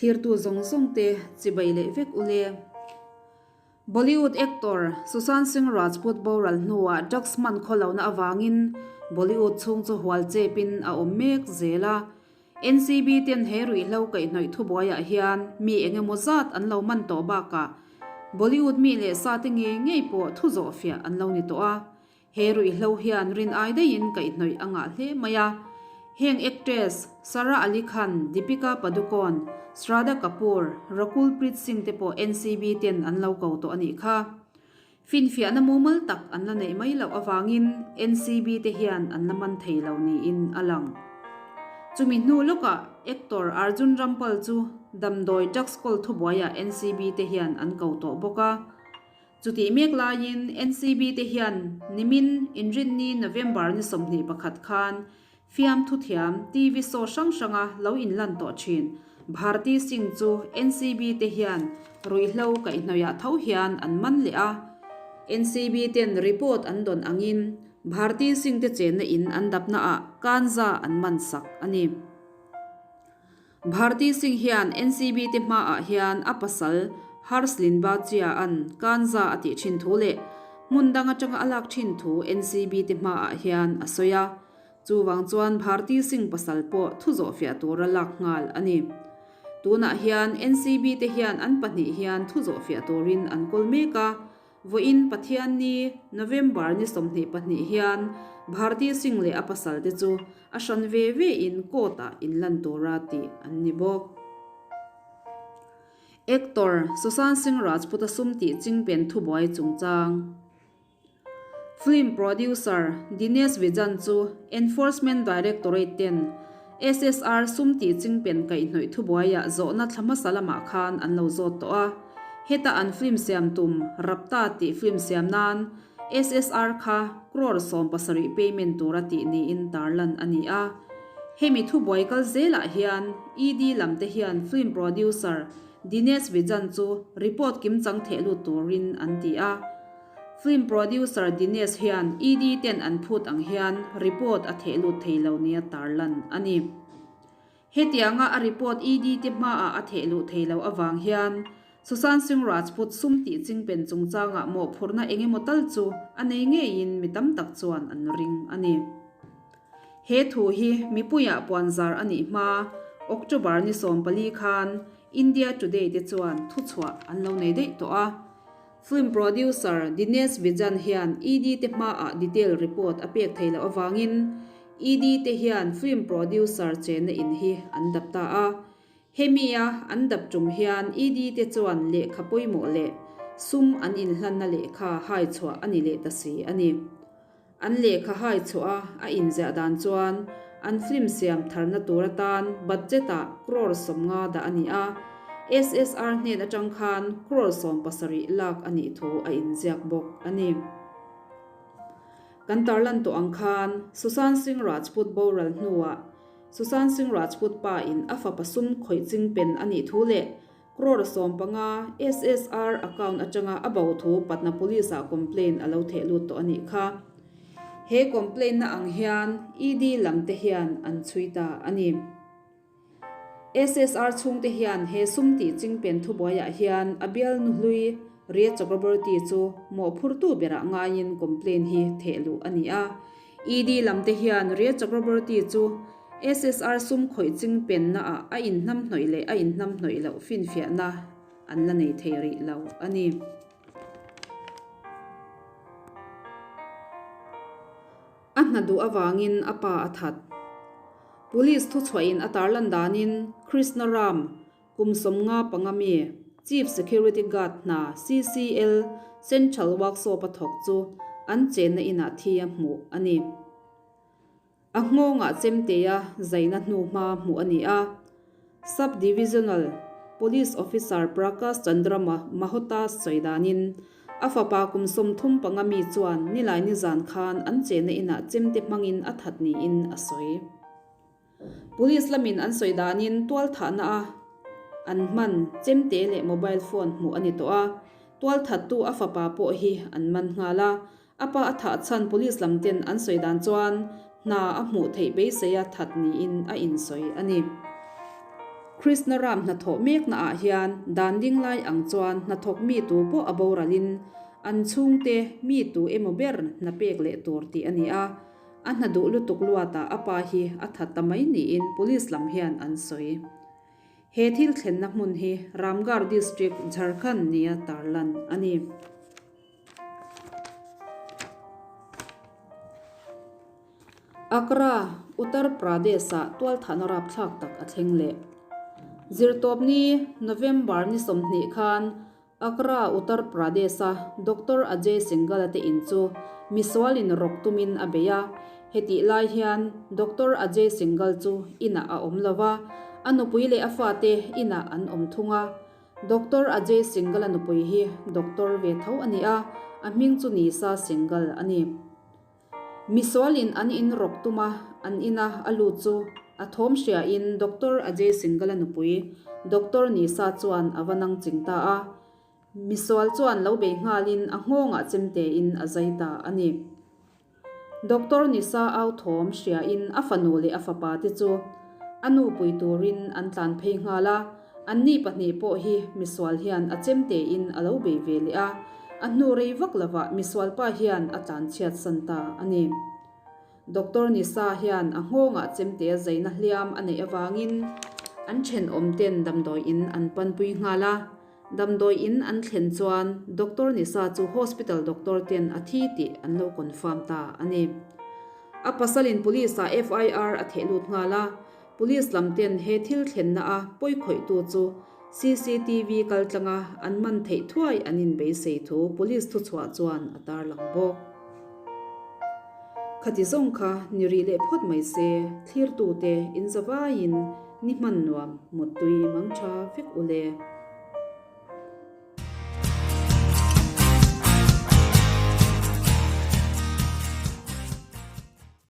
Thlirtu zawng zawng te chibai leh vek u le. Bollywood actor Sushant Singh Rajput boral hnuah drugs hman khaw lohna avangin Bollywood chhung chu hual chepin a awm mek zel a. NCB ten he ruihhlo kaihhnawih thubuaiah hian mi eng emaw zat an lo man tawh bakah Bollywood mi leh sa te ngei ngei pawh thu zawhfiah an lo ni tawh a. He ruihhlo hian rin ai daihin kaihhnawih a ngah hle mai a. Heng actress Sara Ali Khan, Deepika Padukone, Shraddha Kapoor, Rakul Preet Singh te pawh NCB ten an lo ko tawh a nih kha. Finfiahna mumal tak an la neih mai loh avangin NCB te hian an la man thei lo niin a lang. Chumi hnu lawkah actor Arjun Rampal chu damdawi drugs kawl thubuaiah NCB te hian an ko tawh bawk a. Chutih mek laiin NCB te hian nimin Inrinni November ni 21 khan fiamthu thiam TV show hrang hranga lo inlan tawh thin Bharti Singh chu NCB te hian ruihhlo kaihhnawihah tho hian an man leh a. NCB ten report an dawn angin Bharti Singh te chenna in an dapnaah kanza an man sak a ni. Bharti Singh hian NCB te hmaah hian a pasal Harsh Linbachia an kanza a tih thin thu leh hmun dang atanga a lak thin thu NCB te hmaah hian a sawi a. Chuvang chuan Bharti Singh pasal pawh thu zawhfiah tura lak nghal a ni. Tunah hian NCB te hian an pahnih hian thu zawhfiah turin an kawl mek a. Vawiin Pathianni, November ni 22 hian Bharti Singh leh a pasal te chu a hran ve ve in court ah inlan tura tih an ni bawk. Actor Sushant Singh Rajput a sum tih chingpen thubuai chungchang. Film producer Dinesh Vijan chu Enforcement Directorate ten SSR sum tih chingpen kaihhnawih thubuaiah zawhna thla hmasa lamah khan an lo zawt tawh a. Heta an film siam tum Rapta tih film siam nan SSR kha crore 70 payment tura tih niin tarlan a ni a. Hemi thubuai kal zelah hian ED lam te hian film producer Dinesh Vijan chu report kimchang theh lut turin an ti a. Film producer Dinesh hian ED ten an phut ang hian report a theh lut thei lo nia tarlan a ni. Hetianga a report ED te hmaah a theh luh thei loh avang hian Sushant Singh Rajput sum tih chingpen chungchangah mawhphurhna eng emaw tal chu a nei ngeiin mi tam tak chuan an ring a ni. He thu hi mipuiah puanzar a nih hma October ni 14 khan India Today te chuan thuchhuah an lo nei daih tawh a. Film producer Dinesh Vijan hian ED te hmaah detail report a pek thei loh avangin ED te hian film producer chenna in hi an dap ta a. Hemi a an dap tum hian ED te chuan lehkha pawimawh leh sum an inhlanna lehkha hai chhuah a ni leh ta si a ni. An lehkha hai chhuah a a inziah dan chuan an film siam tharna tur atan budget ah crore 50 dah a ni a, SSR hnen atang khan crore 70 lak a nih thu a inziak bawk a ni. Kan tarlan tawh ang khan Sushant Singh Rajput boral hnuah Sushant Singh Rajput pa in a fapa sum khawih ching pen a nih thu leh Crore 15 SSR account atanga a bo thu Patna Police ah complaint a lo theh lut tawh a nih kha. He complaint na ang hian ED lam te hian an chhui ta a ni. SSR chhungte hian he sum tih chingpen thubuaiah hian a bial nu hlui Rhea Chakraborty chu mawhphurtu berah ngaiin complaint hi theh luh a ni a. ED lam te hian Rhea Chakraborty chu SSR sum khawih ching penna ah a inhnamhnawih leh a inhnamhnawih loh finfiahna an la nei thei rih lo a ni. A hna duh avangin a pa a that. Police thuchhuahin a tarlan danin Krishna Ram kum 55 mi Chief Security Guard hna CCL Central Workshop a thawk chu an chenna inah thi a hmuh a ni. A nghawngah chemtea zaina hnuhma hmuh a ni a. Sub-Divisional Police Officer Prakash Chandra Mahota sawi danin a fapa kum 35 mi chuan nilai nizan khan an chenna inah chemte hmangin a that niin a sawi. Police lamin an sawi danin tual thahna a an hman chemte leh mobile phone hmuh a ni tawh a. Tual thattu a fapa pawh hi an man nghal a. A pa a thah chhan police lam ten an sawi dan chuan hna a hmuh theih beisei a that niin a insawi a ni. Krishna Ram hnathawh mekna ah hian dan ding lai ang chuan hnathawk mi tu pawh a boralin an chhungte mi tu emaw ber hna pek leh tur tih a ni a, a hna duh lutuk luatah a pa hi a that ta mai niin police lam hian an sawi. He thil thlenna hmun hi Ramgarh District, Jharkhand nia tarlan a ni. Agra, Uttar Pradesh-ah tualthahna rapthlak tak a thleng leh. Zirtawpni, November ni 20 khan Agra, Uttar Pradesh-a Doctor Ajay Singhal-a te in chu misualin rawk tumin a bei a. Hetih lai hian Doctor Ajay Singhal chu inah a awm lo va, a nupui leh a fate inah an awm thung a. Doctor Ajay Singhal-a nupui hi doctor ve tho a ni a, a hming chu Nisa Singhal a ni. Misualin an in rawk tum a, an ina a lut chu a thawm hriain Doctor Ajay Singhal-a nupui Doctor Nisa chuan a va nang ching ta a. Misual chuan lo bei nghalin a nghawngah chemtein a zai ta a ni. Doctor Nisa au thawm hriain a fanu leh a fapa te chu a nu pui turin an tlan phei nghal a. Anni pahnih pawh hi misual hian a chemtein a lo bei ve leh a, a hnu rei vak lovah misual pa hian a tlanchhiat san ta a ni. Doctor Nisa hian a nghawngah chemtea zaina hliam a neih avangin an thenawm ten damdawi in an panpui nghal a, damdawi in an thlen chuan Doctor Nisa chu hospital doctor ten a thi tih an lo confirm ta a ni. A pasalin police ah FIR a theh lut nghal a, Police lam ten he thil thlenna a pawikhawihtu chu cctv kaltlanga an man theih thuai an inbeisei thu police thuchhuah chuan a tarlang bawk. Khati zawng kha ni rih leh phawt mai se, thlirtute inzavaiin ni hman nuam muttui mang tha vek u le.